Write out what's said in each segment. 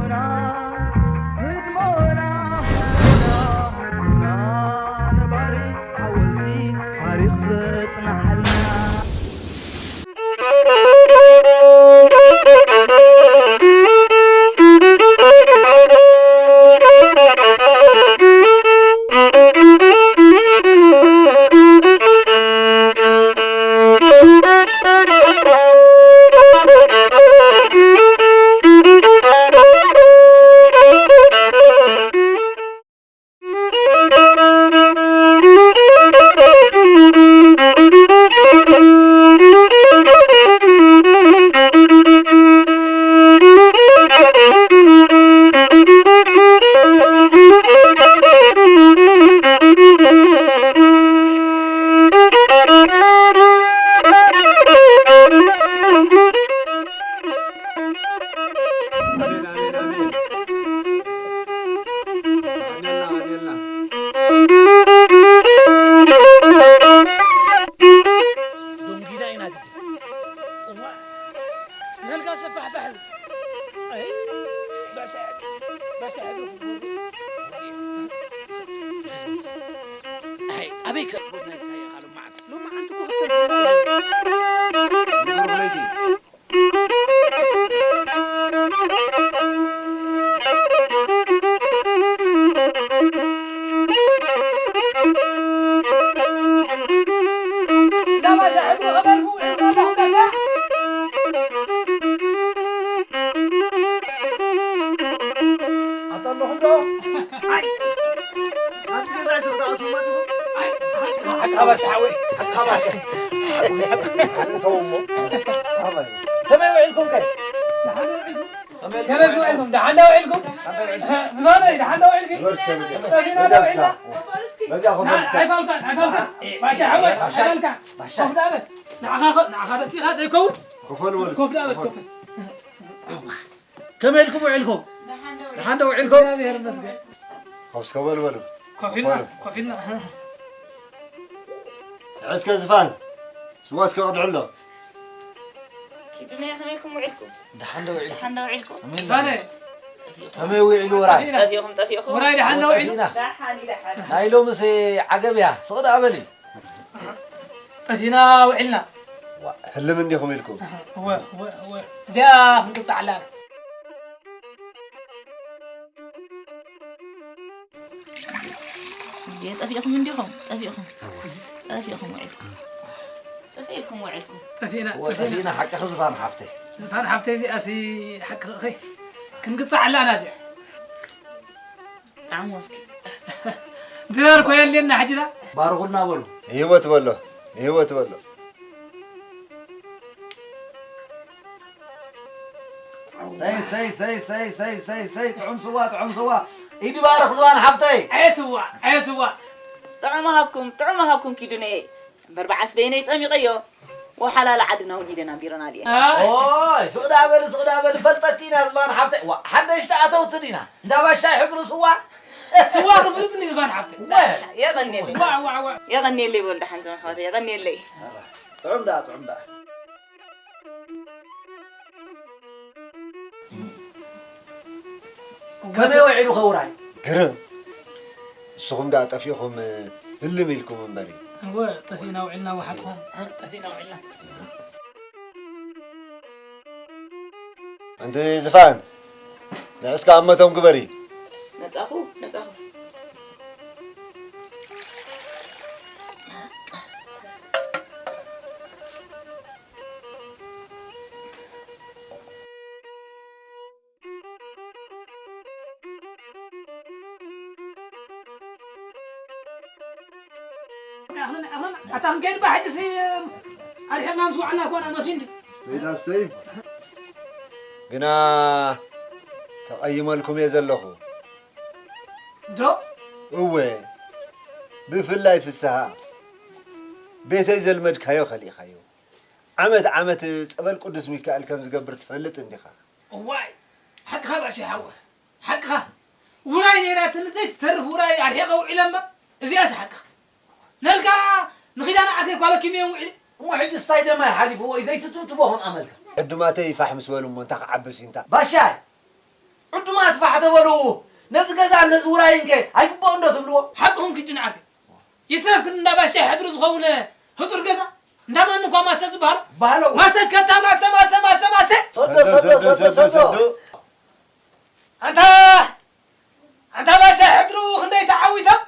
ህድሞና፣ ህድሞና፣ ህድሞና፣ ነባሪ ሓወልቲ ታሪኽ ዘጽንሓልና። ኣሜን፣ ኣሜን፣ ኣሜን። ቀንየልና፣ ቀንየልና። ዶንጊዳ ኢና ግዲ። እዋ፣ ነልጋ ሰፋሕፋሕ። ኣይ፣ ባሻ፣ ባሻ፣ ኣይ፣ ኣበይ ከጥቦና ኢልካ ኢኻ ሎማዓንቲ? ሎማዓንቲ እኮ ክትተርፍ ንቡር ለይቲ። ኣታ ኣለኹም ዶ? ኣይ፣ ኣብዚ ገዛ ይስርዳ ኣቱም መጺኹም? ኣይ፣ ሓቃባሽ ሓወይ፣ ሓቃባሽ። ተው እሞ። ከመይ ውዒልኩም ከ? ከመይ ውዒልኩም? ደሓን ዶ ውዒልኩም? ዝባነይ፣ ደሓን ዶ ውዒልኪ? በዚያ፣ ጠፊና ዶ በዚያ ውዒልና? በዚያ ኮፍ በል። ኣይፋልካን፣ ኣይፋልካን። ባሻ ሓወይ፣ ባሻ። ኣይፋልካን። ባሻ። ኮፍ ዳ በል። ንዓኻ ኸ-፣ ንዓኻ ረሲኻ ዘይከውን? ኮፍ በል በሉ። ኮፍ ዳ በል፣ ኮፍ በል። ከመይ ኢልኩም ውዒልኩም? ደሓን ዶ ውዒልኩም? ደሓን ዶ ውዒልኩም? እግዚኣብሔር ይመስገን። ኮፍ እስከ በሉ በሉ። ኮፍ ኢልና፣ ኮፍ በሉ። ኮፍ ኢልና። እስከ ዝፋን፣ ስዋ እስከ ቅድሑ ኣሎ። ኪዱናይ ከመይ ኢልኩም ውዒልኩም? ደሓን ዶ ውዒልኩም? ደሓን ዶ ውዒልኩም? ከመይ ኢልኩም? ዝፋነ። ከመይ ውዒሉ ውራይ? ጠፊእና። ጠፊእኹም፣ ጠፊእኹም። ውራይ ደሓን ዶ ውዒሉ? ጠፊእና። ደሓን እዩ፣ ደሓን። ናይ ሎምስ ዓገብ እያ። ስቕ ደኣ በሊ። ጠፊእና ውዒልና። ዋ፣ ህልም እንዲኹም ኢልኩም። እወ፣ እወ፣ እወ። እዚኣ ክንቅጻዕ ኣላና። እዚኣ ጠፊእኹም እንዲኹም፣ ጠፊእኹም። እወ። ጠፊእኹም ውዒልኩም። ጠፊእኩም ውዒልኩም። ጠፊእና፣ እወ፣ ጠፊእና። ጠፊእና፣ ሓቅኺ ዝፋን ሓፍተይ። ዝፋን ሓፍተይ፣ እዚኣሲ ሓቅኺ። ክንቅጻዕ ኣላና እዚኣ። ጣዕሙ እስኪ። ድራር እኮ የድልየና ሕጂ ዳ። ባርኹልና በሉ። ህይወት በሎ፣ ህይወት በሎ። ሰይ፣ ሰይ፣ ሰይ፣ ጥዑም ስዋ፣ ጥዑም ስዋ። ኢድ ባርኽ ዝባን ሓፍተይ። ኣየ ስዋ፣ ኣየ ስዋ። ጥዑም ሃብኩም፣ ጥዑም ሃብኩም ኪዱነየ። እምበር ብዓስ በይነይ ጸሚቐዮ። ወሓላላ ዓድና እውን ኢደን ኣንቢረናሉ እየን። ኦይ፣ ስቕ ዳ በሊ፣ ስቕ ዳ በሊ፣ ፈልጠኪ ኢና ዝባን ሓብተይ። ዋ፣ ሓደሽቲ ኣተውቲ ዲና? እንዳ ባሻይ ሕድሩ ስዋ? ስዋ ክፍልጥ እንዲ ዝባን ሓብተይ። ወ-፣ የቐንየለይ። ዋ፣ ዋ፣ ዋ። የቐንየለይ በሉ ደሓን ዘመድ ኣሕዋተይ፣ የቐንየለይ። ጥዑም ደኣ፣ ጥዑም ደኣ። ከመይ ውዒሉ ኸውራይ? ግርም። ንስኹም ደኣ ጠፊእኹም ህልም ኢልኩም እምበሪ። እወ፣ ጠፊእና ውዒልና ወሓቅኹም። ጠፊእና ውዒልና። ኣንቲ ዝፋን፣ ንዕስካ ኣብ መቶም ግበሪ። መጻኹ፣ መጻኹ። ኣታ ክንከይድ ባ ሕጂሲ ኣርሒቕና ምስ ወዓልና እኮ ኢና መሲንዲ። ስተይ ዳ ስተይ። ግና ተቐይመልኩም እየ ዘለኹ። ዶ? እወ፣ ብፍላይ ፍስሃ፣ ቤተይ ዘልመድካዮ ከሊእኻዮ። ዓመት ዓመት ጸበል ቅዱስ ሚካኤል ከም ዝገብር ትፈልጥ እንዲኻ። እዋይ፣ ሓቅኻ ባሻይ ሓወ፣ ሓቅኻ። ውራይ ነይራትኒ ዘይትተርፍ ውራይ ኣርሒቐ ውዒለ እምበር፣ እዚኣስ ሓቅኻ። ነልካ ንኺዳነ ዓርከይ ጓለ ኪም እዮም ውዒለ። እሞ ሕጂ ስታይ ደማይ ሓሊፍዎ እዩ ዘይትትብትቦ ከም ኣመልካ። ዕዱማተይ ፋሕ ምስ በሉ እሞ እንታይ ክዓብስ እዩ እንታ? ባሻይ! ዕዱማት ፋሕ ተበሉ። ነዚ ገዛን ነዚ ውራይን ከ ኣይግብኦን ዶ ትብልዎ? ሓቅኹም ክድን ዓርከይ። ይትረፍ ግን እንዳ ባሻይ ሕድሪ ዝኸውን ህጡር ገዛ፣ እንዳ ማን እኳ ማሰ ዝበሃል። ባህሎ። ማሰ እስከ እታ ማሰ፣ ማሰ፣ ማሰ፣ ማሰ። ሰዶ፣ ሰዶ፣ ሰዶ፣ ሰዶ፣ ሰዶ። ሰዶ። ኣንታ፣ ኣንታ ባሻይ ሕድሩ ክንደይ ተዓዊቶም?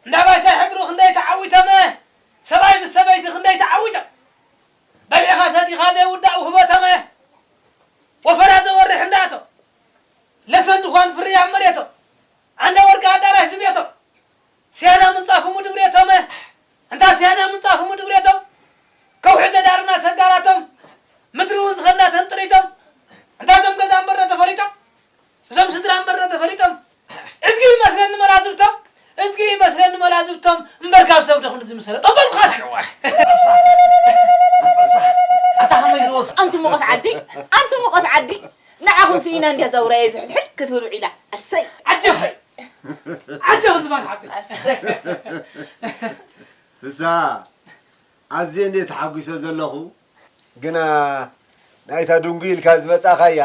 እንዳ ባሻይ ሕድሩ ክንደይ ተዓዊቶም? ሰብኣይ ምስ ሰበይቲ ክንደይ ተዓዊቶም? በሊዕኻ ሰቲኻ ዘይውዳእ ውህበቶም? ወፈራ ዘወርሕ እንዳእቶም? ለሰን ድዃን ፍርያም መሬቶም? ኣንዳ ወርቂ ኣዳራሽ ዝቤቶም? ስያና ምንጻፉ ምድብሬቶም? እንታ ስያና ምንጻፉ ምድብሬቶም? ከውሒ ዘዳርና ሰጋራቶም? ምድሪ እውን ዝኸድና ተንጥሪቶም? እንታ እዞም ገዛ እምበር ተፈሊጦም? እዞም ስድራ እምበር ተፈሊጦም? እዝጊ ይመስለኒ መላዝብቶም፣ እዝጊ ይመስለኒ መላዝብቶም፣ እምበር ካብ ሰብ ዶ ክንዲ ዝምሰለ? ጠበልኳስ! ኣታ ከመይ ዝወስ-? ኣንቲ ሙቐት ዓዲ፣ ኣንቲ ሙቐት ዓዲ፣ ንዓኹም ስኢና እንድያ ዛውራየ ዝሕልሕል ክትብል ውዒላ። ኣሰይ! ዓጀብ! ዓጀብ ዝባን ሓቂ! ኣሰይ! ፍስሃ፣ ኣዝየ እንድየ ተሓጒሰ ዘለኹ፣ ግና ናይታ ድንጉይ ኢልካ ዝመጻኻያ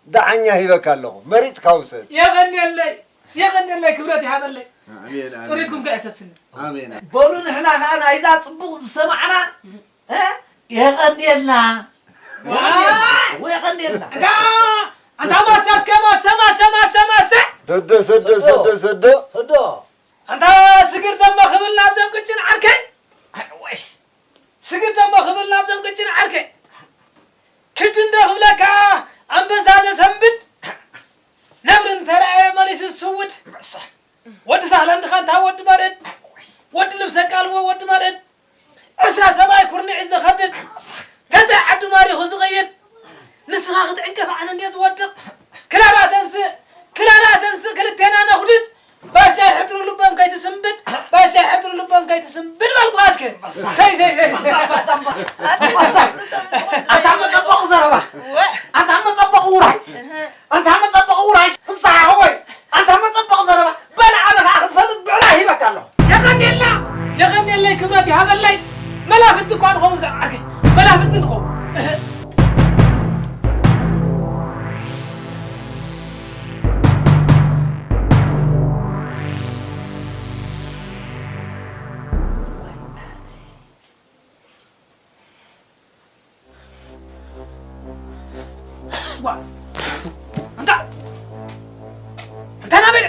ደሓኛ ሂበካ ኣለኹ። መሪጽካ ውሰድ። የቐንየለይ፣ የቐንየለይ፣ ክብረት ይሃበለይ። ኣሜን፣ ኣሜን። ጥሪትኩም ከ የሰስኒ። ኣሜን። በሉ ንሕና ከኣ ናይዛ ጽቡቕ ዝሰማዕና፣ እ? የቐንየልና። ዋይ! የቐንየልና። እንዳ፣ ኣንታ ማሳ እስከ ማሳ፣ ማሳ፣ ማሳ፣ ማሳ። ሰዶ፣ ሰዶ፣ ሰዶ። ሰዶ፣ ሰዶ። ሰዶ። ኣንታ ስግር ደሞ ክብል ናብዞም ቅጭን ዓርከይ። ኣይ፣ ወይ። ስግር ደሞ ክብል ናብዞም ቅጭን ዓርከይ። ክድ እንዶ ክብለካ ኣንበሳ ዘሰንብድ። ነብሪ እንተረኣየ መሊሱ ዝስውድ። ወዲ ሳህለ እንድኻ እንታ ወዲ መርዕድ። ወዲ ልብሰ ቃልዎ ወዲ መርዕድ። ዕስራ ሰብኣይ ኩርንዒ ዝኸድድ። ገዛኢ ዓዱ ማሪኹ ዝቐይድ። ንስኻ ክትዕንቀፍ ኣነ እንድየ ዝወድቕ። ክላላ ተንስእ፣ ክላላ ተንስእ ክልቴና ነኹድድ። ባሻይ ሕድሩ ልቦም ከይትስንብድ፣ ባሻይ ሕድሩ ልቦም ከይትስንብድ በልኩኻ እስከ። ሰይ፣ ሰይ፣ ሰይ። ኣታ መጸበቒ ዘረባ። ኣታ መጸበቒ ውራይ። ኣንታ መጸበቒ ውራይ። ፍስሓ ሓወይ። ኣንታ መጸበቒ ዘረባ። በል ኣነ ከኣ ክትፈልጥ ብዕላይ ሂበካ ኣለኹ። የቐንየልና፣ የቐንየለይ፣ ክብረት ይሃበለይ። መላፍቲ እኳ ንኸውን ሰብ ዓርከይ፣ መላፍቲ ንኸውን። ዋ! ኣንታ! ኣንታ ናበይ?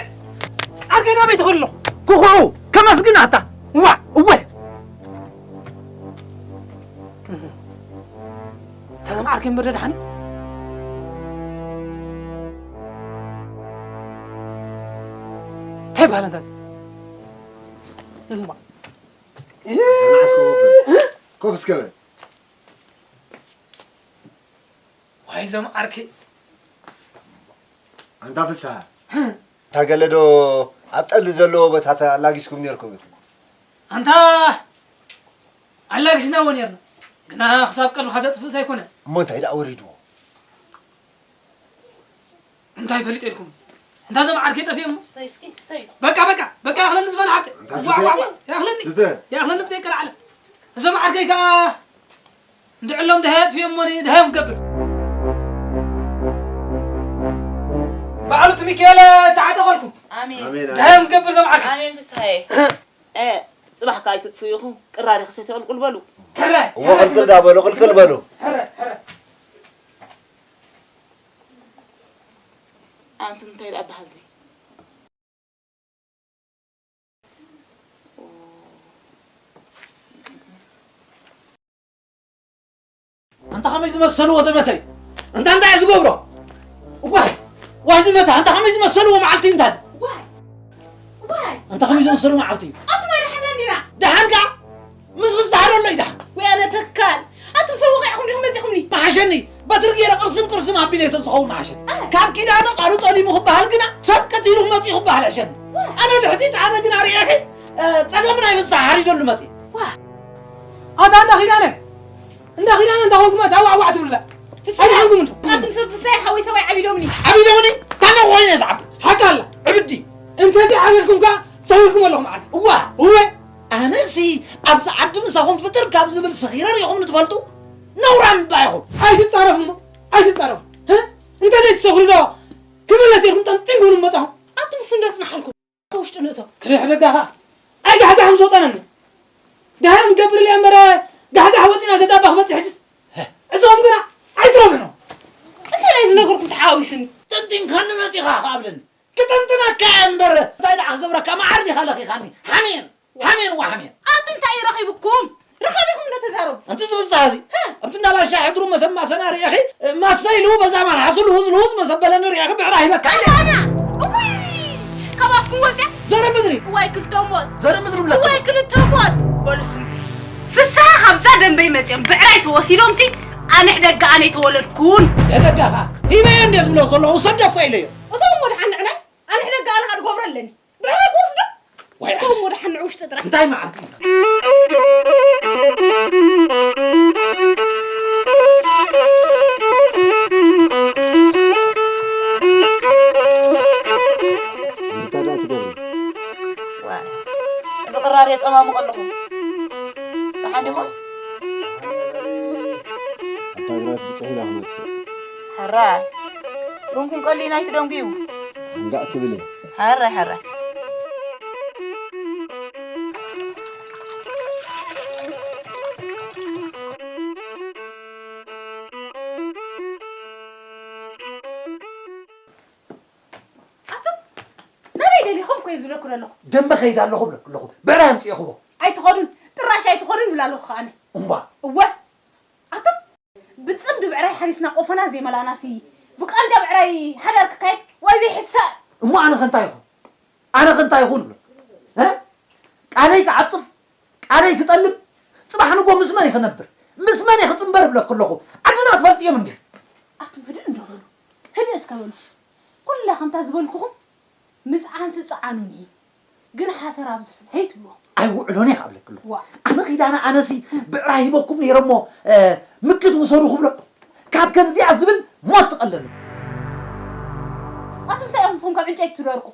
ዓርከይ ናበይ ትኸድ ኣሎ? ኩኩዑ! ከመስግን ኣታ! ዋ! እወ! ተዘም ዓርከይ እምበር ደድሓኒ? እንታይ በሃል ኣንታ እዚ? እማ። ተናዕስ ኮፍ በል። ኮፍ እስከ በል። ዋይ፣ እዞም ዓርከይ። ኣንታ ፍስሃ፣ እታ ገለ ዶ ኣብ ጠሊ ዘለዎ ቦታ ኣላጊስኩም ኔርኩም ኢኹም? ኣንታ ኣላጊስናዎ ኔርና፣ ግና ክሳብ ቀልብኻ ዘጥፍእስ ኣይኮነን። እሞ እንታይ ደኣ ወሪድዎ? እንታይ ፈሊጠ ኢልኩም? እንታ እዞም ዓርከይ ጠፊኦም? ስተይ እስኪ፣ ስተይ። በቃ፣ በቃ፣ በቃ፣ ይኣኽለኒ ዝበል ሓቂ። እንታ ዋ፣ ስተይ። ዋ፣ ዋ፣ ይኣኽለኒ። ስተ። ይኣኽለኒ ብዘይ ቀልዓለም። እዞም ዓርከይ ከኣ እንድዕሎም ደሃይ ኣጥፊኦም እሞ ደሃዮም ገብር። በዓሉ እቲ ሚካኤል ተዓጠቐልኩም። ኣሜን። ኣሜን፣ ኣሜን። ደሃዮም ገብር እዞም ዓርከይ። ኣሜን ፍስሃየ። እ፣ ጽባሕ ከኣ ኣይትጥፍኡ ኢኹም። ቅራሪ ክሰቲ ቅልቁል በሉ። ሕረ፣ እዎ፣ ሕረ ቅልቅል ዳ በሉ፣ ቅልቅል በሉ። ሕረ፣ ሕረ። ኣንቱም እንታይ ደኣ በሃልዚ? ኣንታ ከመይ ዝመሰልዎ ዘመተይ? ኣንታ እንታይ እየ ዝገብሮ? እዋይ! ዋይ ዝመታ! ኣንታ ከመይ ዝመሰልዎ መዓልቲ እንታዚ? ዋይ! ዋይ! ኣንታ ከመይ ዝመሰሉ መዓልቲ እዩ? ኣቱም ኣይደሓናን ኢና። ደሓን ከኣ? ምስ ፍስሃ ዶ ኣሎ እዩ ደሓን? ወይ ኣነ ተካል! ኣቱም ሰብ ወቒዕኹም ዲኹም መጺኹምኒ? ምሓሸኒ! በትሪ ገይረ ቅርስም ቅርስም ኣቢለ ተዝኸውን ምሓሸኒ። ኣይ! ካብ ኪዳነ ቃሉ ጠሊሙ ክበሃል ግና ሰብ ቀቲሉ ክመጽእ ክበሃል ሕሸኒ። ዋይ! ኣነ ልሕቲት ኣነ ግና ርእየኺ፣ እ፣ ጸገም ናይ ፍስሃ ሓሪደሉ መጽእ። ዋይ! ኣታ እንዳ ኪዳነ! እንዳ ኪዳነ እንዳ ኾንኩም ኣታ ዋዕ ዋዕ ትብሉላ። ፍስሃ! ኣይደሓንኩም እንዶ። ኣቱም ሰብ ፍስሃ ሓወይ ሰብኣይ ዓቢዶምኒ። ዓቢዶምኒ? ታነ ኾይነ ዝዓቢ። ሓቂ ኣላ። ዕብዲ። እንተዘይ ዓቢድኩም ከኣ ሰዊርኩም ኣለኹም ዓዲ። እዋ። እወ። ኣነሲ ኣብዚ ዓዲ ምሳኹም ፍጥር ካብ ዝብል ስኺረ ርኢኹምኒ ትፈልጡ? ነውራም እባ ኢኹም። ኣይትጻረፉ እሞ። ኣይትጻረፉ። ህ? እንተ ዘይትሰኽሩ ዶ ክምለስ ኢልኩም ጠንጢንኩም መጻኹም። ኣቱም እሱ እንዳስማሓልኩም ውሽጢ ንእቶ። ክልሕ ደጋኻ ኣይጋሕጋሕ ምስ ወጠነኒ። ደሃ ንገብር ኢለ እምበር ጋሕጋሕ ወፂና ገዛ ኣባ ክመፅእ ሕጅስ። እዞም ግና ኣይትረብሑ። እንታይ ናይ ዝነገርኩም ተሓዋዊስኒ? ጠንጢንካኒ መፂኻ ከኣብለኒ። ክጥንጥነካ እየ እምበር እንታይ ደኣ ክገብረካ መዓር ዲኻ ለኺኻኒ? ሓሜን፣ ሓሜን ወሓሜን። ኣቱም እንታይ እዩ ረኺብኩም? ረኻቢኹም እንዶ ተዛረቡ። ኣንቲ ዝብዝሕ እዚ፣ ሀ። ኣብቲ እንዳ ባሻ ሕድሩ መሰብ ማሰና ርኢኺ፣ ማሰ ኢሉ በዛ ማልሓሱ ልውዝ ልውዝ መሰበለኒ ርኢኺ ብዕራ ሂበካ ኢለ። ኣና፣ እውይ፣ ካብ ኣፍኩም ወፅያ። ዘረ ምድሪ። እዋይ ክልተ ሞት። ዘረ ምድሪ ብለካ። እዋይ ክልተ ሞት። በሉ ስምዒ። ፍስሃ ካብዛ ደንበይ መፅዮም ብዕራይ ተወሲዶምሲ ኣነ ሕደጋ ኣነ ተወለድኩን። ደደጋኻ ሂበየ እንደ ዝብሎ ዘለኹ ሰደ እኮ ኢለዮ። እቶም ወድሓን ንዕናይ ኣነ ሕደጋ ኣነ ካድጎብረ ኣለኒ። ብዕራይ ክወስዶ? ወይ እቶም ወድሓን ንዑ ውሽጢ ጥራሕ። እንታይ መዓልቲ? እንታይ ደኣ ትገብሪ? ዋይ፣ እዚ ቅራር የጸማምቕ ኣለኹ። ደሓን ዲኹም? ኣብታ ግራት ብጽሕ ኢላ ክመጽእ። ሕራይ። ግን ክንቀሊ ናይቲ ደንጉዩ። ሃንጋእ ክብል እየ። ሕራይ፣ ሕራይ። ኣቱም ናበይ ደሊኹም ኮይ ዝብለኩ ኣለኹ። ደንበ ከይድ ኣለኹ ብለኩ ኣለኹ። ብዕራይ ኣምፅኤ ክቦ። ኣይትኸዱን፣ ጥራሽ ኣይትኸዱን ይብል ኣለኹ ከኣነ። እምባ። እወ። ኣቱም ብፅምዲ ብዕራይ ሓሪስና ቆፈና ዘይመላእናሲ ብቃንጃ ብዕራይ ሓዳር ክካየድ ዋይ ዘይሕሳእ። እሞ ኣነ ከ እንታይ ይኹን? ኣነ ከ እንታይ ይኹን ብሎ? እ? ቃለይ ክዓፅፍ፣ ቃለይ ክጠልብ፣ ፅባሕ ንጎ ምስ መን እየ ክነብር? ምስ መን እየ ክፅምበር ብለኩ ኣለኹ። ዓድና ትፈልጥዮም እንዲ። ኣቱም ህድእ እንዶ በሉ። ህድእ እስከ በሉ። ኩላ ከምታ ዝበልኩኹም ምፅዓንሲ ፅዓኑኒ። ግን ሓሰር ኣብዝሑለይ ትብልዎ። ኣይውዕሎን እየ ክኣብለክሉ። ዋ። ኣነ ኺዳነ ኣነሲ ብዕራይ ሂበኩም ነይረ እሞ፣ እ፣ ምክት ውሰዱ ክብሎ። ካብ ከምዚኣ ዝብል ሞት ትቐለሉ። ኣቱም እንታይ እዮም ንስኹም ካብ ዕንጨይቲ ትደርቁ?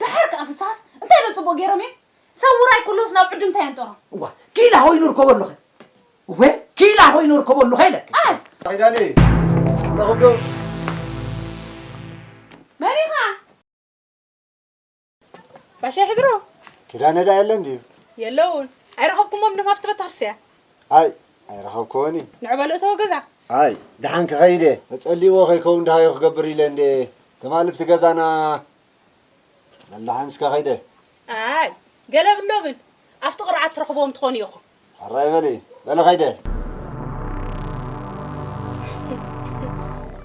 ደሓር ከኣ ፍስሃስ እንታይ ዶ ጽቡቕ ገይሮም እዮም? ሰብ ውራይ ኩሉስ ናብ ዕዱምታ የንጠሮም። እዋ፣ ኪላ ኮይኑ ርከበሉ ኸ? እወ፣ ኪላ ኮይኑ ርከበሉ ኸ ኢለክ? ኣይ። ኪዳነ፣ ኣለኹም ዶ? መን ኢኻ? ባሻይ ሕድሮ። ኪዳነ ዳ የለን ድዩ? የለውን። ኣይረኸብኩሞም ዶ ኣብቲ ቤተክርስትያ? ኣይ፣ ኣይረኸብኩዎን እዩ። ንዑ በሉ እተወ ገዛ። ኣይ፣ ደሓን ክኸይደ። ተጸሊዎ ከይከውን ደሃዩ ክገብር ኢለ እንዴ። ትማሊ ኣብቲ ገዛና በል ደሓን እስከ ኸይደ። ኣይ፣ ገለ ብሎምን። ኣብቲ ቅርዓት ትረኽብዎም ትኾኑ ኢኹም። ሕራይ በሊ፣ በሊ ኸይደ።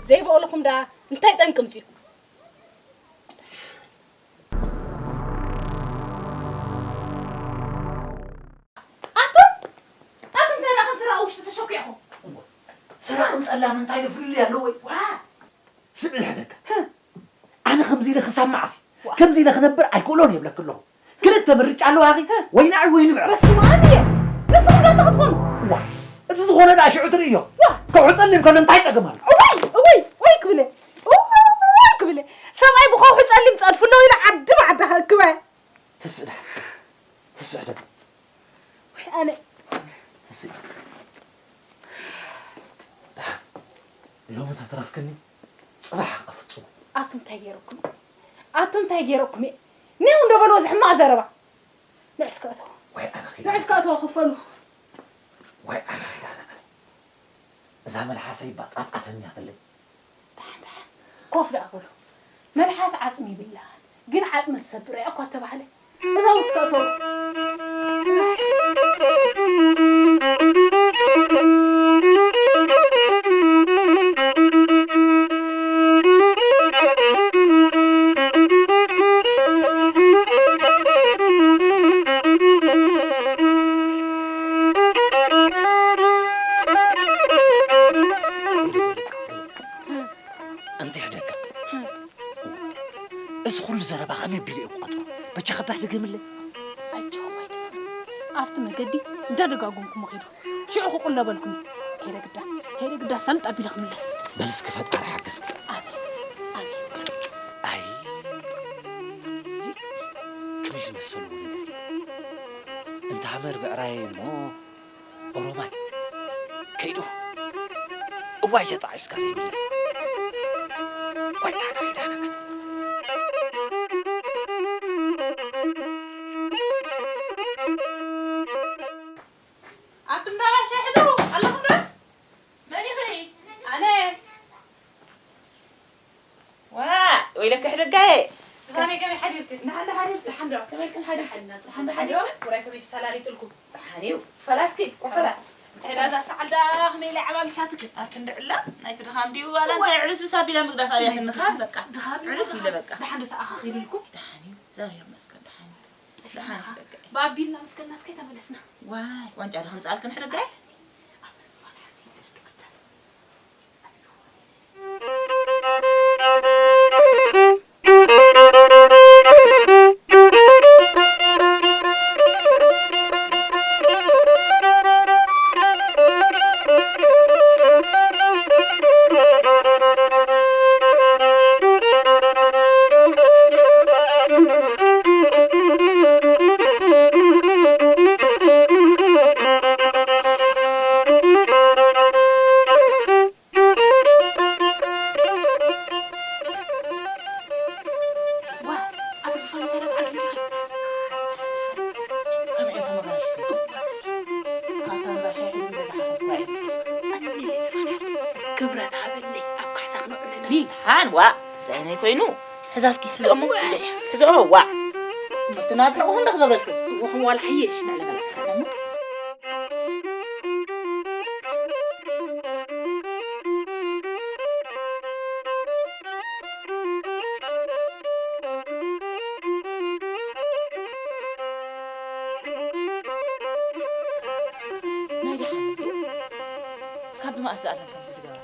ዘይበቕልኹም ደኣ እንታይ ጠንቂ ምጽኡ? ኣቱም! ኣቱም እንታይ ደኣ ከም ስራቕ ውሽጢ ተሸኪዕኹም? እሞ፣ ሰራቕን ጠላምን እንታይ ዶ ፍልልይ ኣለዎ? ዋ! ስምዒ ሕደጋ። ኣነ ከምዚ ኢለ ክሳማዕሲ፣ ዋ። ከምዚ ኢለ ክነብር ኣይክእሎን እየ እብለኪ ኣለኹ። ክልተ ምርጫ ኣለዋኺ፣ ወይ ንዓይ ወይ ንብዕራይ። በስመ ኣብ እየ። ንስኹም ዶ እንታይ ክትኾኑ? ዋ፣ እቲ ዝኾነ ደኣ ሽዑ ትርእዮ። ዋ። ከውሒ ጸሊም ከሎ እንታይ ጸገም ኣሎ? እዋይ፣ እዋይ፣ ወይ ክብለ። እዋይ ክብለ። ሰብኣይ ብኸውሒ ጸሊም ጸድፉ ኣለዉ ኢለ ዓዲ ብዓዲ ከእክበ። ትስእ ደሓን። ትስእ ደሓን። ወይ ኣነ። ትስእ። ደሓን። ሎሚ ተትረፍክኒ፣ ጽባሕ ኣፍጹም። ኣቱም እንታይ ገይረኩም? ኣቱም እንታይ ገይረኩም? ኔው እንዶ በልዎ፣ እዚ ሕማቕ ዘረባ። ንዑ እስከ እተው። ወይ ኣነ ኺዳነ። ንዑ እስከ እተው፣ ክፈሉ። ወይ ኣነ ኺዳነ ኣነ። እዛ መልሓሰይ ባጣጣፈኛትለይ። ደሓን፣ ደሓን። ኮፍ ደኣ በሉ። መልሓስ ዓጽሚ ይብላዕ፣ ግን ዓጽሚ ዝሰብር እያ እኳ ተባህለ። እዛ ውስከ እተው። ኣንቲ ሕደጋ። እዚ ኩሉ ዘረባ ከመይ ኣቢለ እየ ክቋጽሮ? በጃኻ ባህ ድገምለይ። ኣጆኹም ኣይትፍርሑ። ኣብቲ መገዲ እንዳደጋገምኩሞ ኺዱ። ሽዑ ክቁለበልኩም እዩ። ከይደ ግዳ፣ ከይደ ግዳ ሰልጥ ኣቢለ ክምለስ። በል እስኪ ፈጣሪ ሓግዝኪ። ኣሜን፣ ኣሜን። ኣይ፣ ከመይ ዝመሰሉ ወለዲ። እንተ ሃመር ብዕራይ እሞ ኦሮማይ ከይዱ እዋይ ተጣዒስካ ዘይምለስ። ኣቱም ዳባሻ ሕድሩ ኣለኹም ዶ? መን ኢኺ? ኣነ። ዋ፣ ወይለኪ ሕደጋየ። ዝፋነይ ከመይ ሓዲርክን? ንሓደ ሓዲር፣ ደሓን ዶ? ከመይልክን ሓዲር? ደሓን ኢና፣ ደሓን ደሓን ዶ? ዶ? ወራይ ከመይ ተሰላሊጥልኩም? ደሓን እዩ። ፈላስኪ፣ ቆፈላ። እንታይ ደኣ እዛ ሰዓል ደኣ ከመይ ኢላ ዓባቢሳትክን? ኣቲ እንድዕላ፣ ናይቲ ድኻም ድዩ ዋላ እንታይ ዕብስብስ ኣቢላ ምግዳፍ ኣብያትኒ፣ ካብ በቃ። ድኻም እዩ ዕብስ ኢለ በቃ። ደሓን ዶ ተኣኻኺሉልኩም? ደሓን እዩ፣ እግዚኣብሔር ይመስገን፣ ደሓን እዩ። ደሓን እዩ፣ በቃ። ብኣቢልና ምስ ከድናስ ከይተመለስና። ዋይ፣ ዋንጫ ዶ ከምጽኣልክን ሕደጋይ? ኣቲ ዝኾነ ሓፍቲ ይበለዱ ኣዳም። ዋ፣ ኣታ ዝፋን እንታይ ደኣ በዓል ድምጺ ኢኻ? ከመይ እዮም ተመጋሽኩም? ካብታ እንዳ ሻሂ ግን በዛሓት እኳ እዮም። ኣንቢለይ ዝፋን ሓፍቲ፣ ክብረት ሃበለይ፣ ኣብ ካሕሳ ክነውዕለና። ሚልሓን፣ ዋ፣ ስራየናይ ኮይኑ። ሕዛ እስኪ፣ ሕዝኦ እሞ። ዋይ። ሕዝኦ፣ ዋ። እቲ ናብ ሕቑኹም ዶ ክገብረልኩም? ሕቑኹም ዋላ ሓየሽ። ንዕለ በላ ዝፋን እሞ። ናይ ደሓን ድዩ? ካብ መኣስ ደኣ እተን ከምዚ ዝገብራ?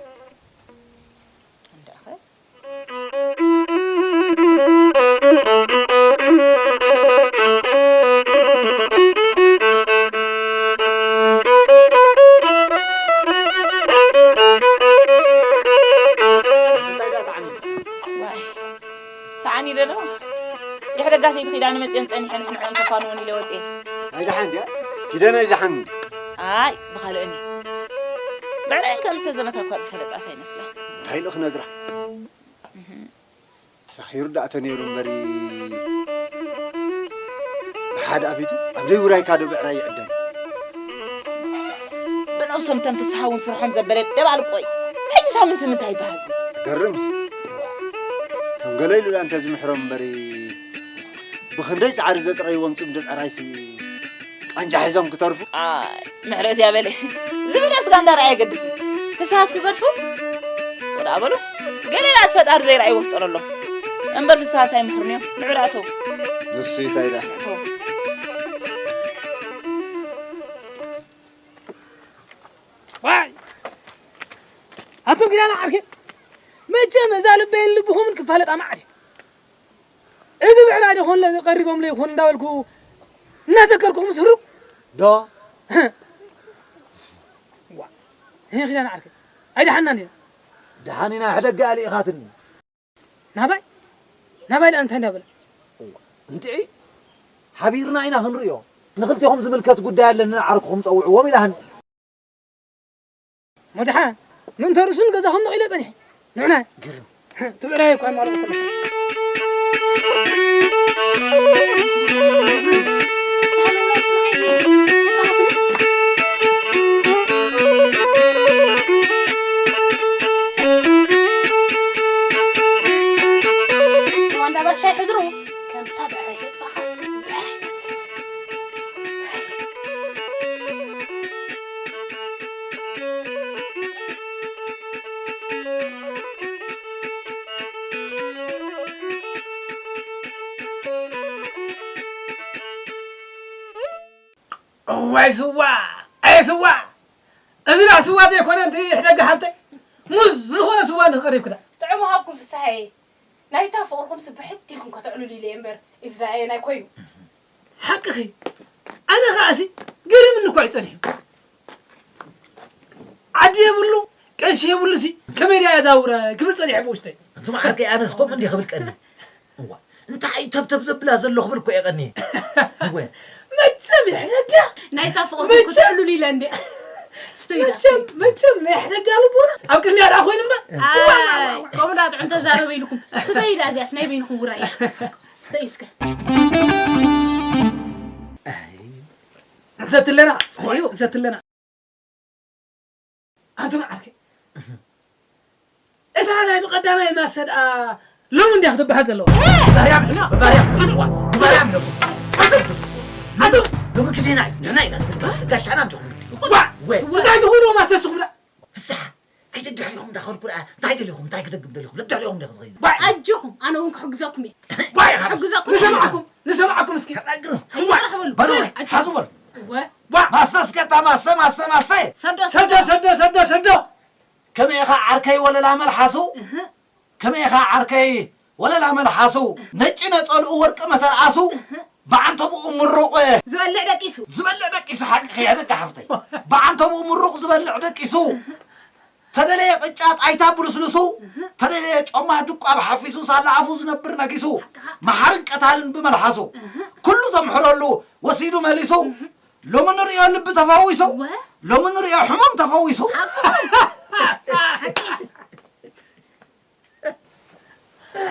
እንዳኸ? እንታይ ደኣ ተዓኒድኪ? ዋይ፣ ተዓኒደ ዶ? የሕደጋ ሰይቲ ኪዳነ መፅየን ፀኒሐንስ ንዕኦም ከፋንወን ኢለ ወፅየ። ኣይ ደሓን ድያ? ኪዳነ ኣይ ደሓን እንዲ? ኣይ፣ ብኻልእን እዩ። ብዕራይን ከም ዝተዘመታ እኳ ዝፈለጣስ ኣይመስላን። እንታይ ኢሉ ክነግራ? እህ። ተሳኺሩ ደኣ ተነይሩ እምበሪ፣ ብሓደ ኣፊቱ ኣብ ደይ ውራይካ ዶ ብዕራይ ይዕደል? ብነብሶም ተን ፍስሃ እውን ስርሖም ዘበለ ደባልቆይ። ሕጂ ሳምንቲ ምንታይ ይበሃል እዚ? ገርም። ከም ገለ ኢሉ ደኣ እንተዝምሕሮም እምበሪ፣ ብኽንደይ ጻዕሪ ዘጥረይዎም ጽምዲ ብዕራይሲ ቃንጃ ሒዞም ክተርፉ። ኣይ፣ ምሕረት ያበለ። ዝብዳስ ጋንዳ ረኣየ ገድፍ እዩ። ፍስሃስ ክገድፉ? ሶዳ በሉ። ገለ ላት ፈጣሪ ዘይረኣይዎ ፍጠረሎም። እምበር ፍስሃስ ኣይምሕሩን እዮም። ንዑ ደኣ እተው። ንሱ እዩ እንታይ ደኣ? እተው። ዋይ! ኣቱም ኪዳነ ዓርኪ፣ መቸም እዛ ልበይን ልብኹምን ክፋለጣ ማዕድ እዩ። እዚ ብዕራይ ዶ ኮን ቀሪቦምለይ ኮን እንዳበልኩ እናዘከርኩኹም ስሩ። ዶ? ዋ፣ ይሄ ኪዳነ ዓርከይ፣ ኣይደሓንናን ዲና? ደሓን ኢና፣ ሕደጋ ኣልኢኻትኒ። ናባይ? ናባይ ደኣ እንታይ እንዳበለ? እዋ፣ እንድዒ፣ ሓቢርና ኢና ክንርእዮ። ንኽልቴኹም ዝምልከት ጉዳይ ኣለኒ፣ ንዓርክኹም ጸውዕዎም ኢላህኒ። መድሓ፣ ምእንተ ርእሱ ንገዛኹም ነቒለ ጸኒሐ። ንዑና። ግርም። ትብዕራይ እኳ ማለትኩም። ስዋ እንዳባሻይ ሕድሩ፣ ከምታ ብዕራይ ዘጥፋእኻስ ብዕራይ መለስ። እዋይ ስዋ! ኣየ ስዋ! እዚ ደኣ ስዋ ዘይኮነ፣ እንተ ይሕደጋ ሓብተይ፣ ሙዝ ዝኾነ ስዋ እንዲኺ ቀሪብክላ። ጥዑም ሃብኩም ፍስሃየ። ናይታ ፍቕርኹምሲ ብሕት ኢልኩም ከተዕልሉ ኢለ እየ እምበር፣ ኢዝራኤል ኣይኮይኑ። ሓቅኺ። ኣነ ኸኣሲ ግርምኒ እኳ እዩ ጸኒሑ። ዓዲ የብሉ፣ ቀሺ የብሉሲ ከመይ ድያ የዛውረ ክብል ጸኒሐ ብውሽጠይ። ኣንቱም ዓርከይ፣ ኣነስ ከምኡ እንዲ ክብል ቀኒ። እዋ፣ እንታይ እዩ ተብተብ ዘብላ ዘሎ ክብል እኮ እየ ቀኒ። እወ። መቸም ይሕለጋ። ናይታ ፍቕርኩም መቸም ክትዕልሉ ኢለ እንድየ። መቸም መቸም ናይ ሕደጋ ልቦና ኣብ ቅድሚያ ደኣ ኮይኑ እምበር። ኣይ፣ ከምኡ ደኣ ጥዑም ተዛረበ ኢልኩም። ስተይ ኢላ እዚኣስ ናይ በይንኹም ውራይ። ስተይ እስከ። ዘትለና፣ ስተዩ። ዘትለና። ኣንቱም ዓርከይ፣ እታ ናይ ብቐዳማይ ማሰ ደኣ ሎሚ እንድያ ክትበሃል ዘለዋ። ብማርያም፣ ብማርያም፣ ዋ፣ ብማርያም ኣለኩም። ኣንቱም፣ ሎሚ ግዜና እዩ፣ ንሕና ኢና ንብል፣ በስ ጋሻና እንዲኹም። ዋ፣ ወይ፣ እንታይ ትኹኑ ማሰ ንስኹም ደኣ? ፍስሓ፣ ኣይደድሕሪኹም እንዳኸድኩ ደኣ፣ እንታይ ደሊኹም፣ እንታይ ክደግም ደሊኹም? ደድሕሪኹም እንዲኹም ዝኸይድ። ዋ፣ ኣጆኹም፣ ኣነ እውን ክሕግዘኩም እየ። ዋ፣ ክሕግዘኩም እየ። ንሰምዓኩም፣ ንሰምዓኩም እስኪ። ተናግሩ። ኣይትራኸበሉ። በሉ፣ ስለ፣ ኣጆኹም። ሓዙ በሉ። ወ- ዋ፣ ማሰ እስከ እታ ማሰ፣ ማሰ፣ ማሰ። ሰዶ፣ ሰዶ፣ ሰዶ። ሰዶ፣ ሰዶ፣ ሰዶ። ከመይ ኢኻ ዓርከይ ወለላ መልሓሱ? እህ። ከመይ ኢኻ ዓርከይ ወለላ መልሓሱ? ነጭ ነጸልኡ ወርቂ መተርኣሱ። እህ። ብዓንተብኡ ምሩቕ ዝበልዕ ደቂሱ። ዝበልዕ ደቂሱ ሓቅኺ እያ ደቂ ሓፍተይ። ብዓንተብኡ ምሩቕ ዝበልዕ ደቂሱ። ተደለየ ቅጫ ጣይታ ብልስልሱ። እህ። ተደለየ ጮማ ድቋብ ሓፊሱ ሳላ ኣፉ ዝነብር ነጊሱ። ሓቅኻ። መሓርን ቀታልን ብመልሓሱ። እህ። ኩሉ ዘምሕረሉ ወሲዱ መሊሱ። እህ። ሎሚ ንርእዮ ልቢ ተፈዊሱ። ወ? ሎሚ ንርእዮ ሕሙም ተፈዊሱ። ሓቂ።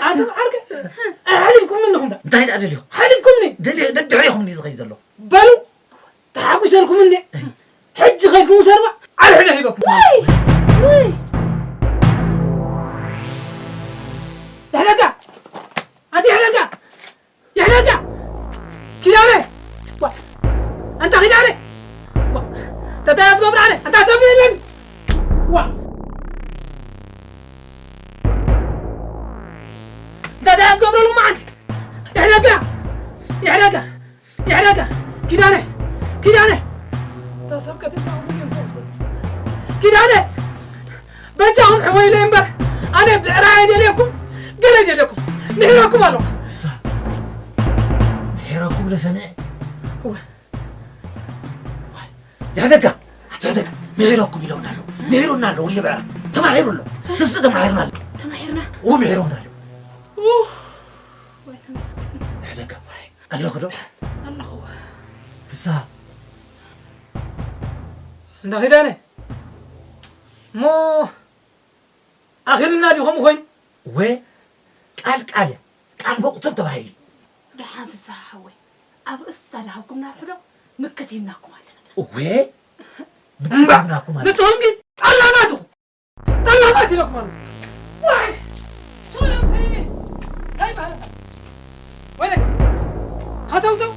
ኣንቱም ዓርከይ፣ ሓሊፍኩም ኣለኹም ዳ? እንታይ ደኣ ደሊኹም? ሓሊፍኩም ኒ? ደሊ-፣ ደድሕሪኹም እዩ ዝኸይድ ዘሎ። በሉ፣ ተሓጒሰልኩም እንዴ? ሕጂ ኸይድኩም ውሰድዋ፣ ኣብ ሕደ ሂበኩም። ወይ! ወይ! ይሕደጋ! ኣንቲ ይሕደጋ! ይሕደጋ! ኪዳነ! ዋ! ኣንታ ኪዳነ! ዋ! ተታያዝ መብራዕነ! ኣንታ ሰብ የለን! ዋ! እንተ ደኣ ትገብረሉ መዓልቲ ይሕደጋ! ይሕደጋ! ይሕደጋ! ኪዳነ! ኪዳነ! እታ ሰብ ቀቲልናኹም እዮም እንታይ ዝበሉ? ኪዳነ! በጃኹም ሕወይለይ እምበር ኣነ ብዕራይ ኣይደልየኩም፣ ገለ ኣይደልየኩም። ምሒረኩም ኣለኹ። እሳ ምሒረኩም ዶ ሰሚዐ? እወ። ይሕደጋ! ኣቲ ይሕደጋ! ምሒረኩም ኢለውና ኣለዉ። ምሒሩና ኣለዉ። ወየ ብዕራይ። ተማሒሩ ኣሎ። ትስእ ተማሒርና ኣሎ። ተማሒርና? እወ ምሒሮምና ኣለዉ። ኡፍ! ወይ ተመስገን። ይሕደጋ! ኣለኹ ዶ? ኣለኹ። ፍስሃ! እንዳ ኺዳነ! እሞ ኣኺልና ድዩ ከምኡ ኮይኑ? ወ-፣ ቃል ቃል እያ። ቃል መቑተል ተባሂሉ። ደሓን ፍስሃ ሓወይ፣ ኣብ ርእሲ እዛ ድሃብኩምና ርሑዶ ምክት ኢልናኩም ኣለና። እወ፣ ምክት እምባ፣ ኢልናኩም ኣለና። ንስኹም ግን ጠላማት ኢኹም። ጠላማት ኢለኩም ኣለኹ። ዋይ! ሶሎምሲ፣ እንታይ ባህልኻ? ወይለኪ፣ ሃተውተው፣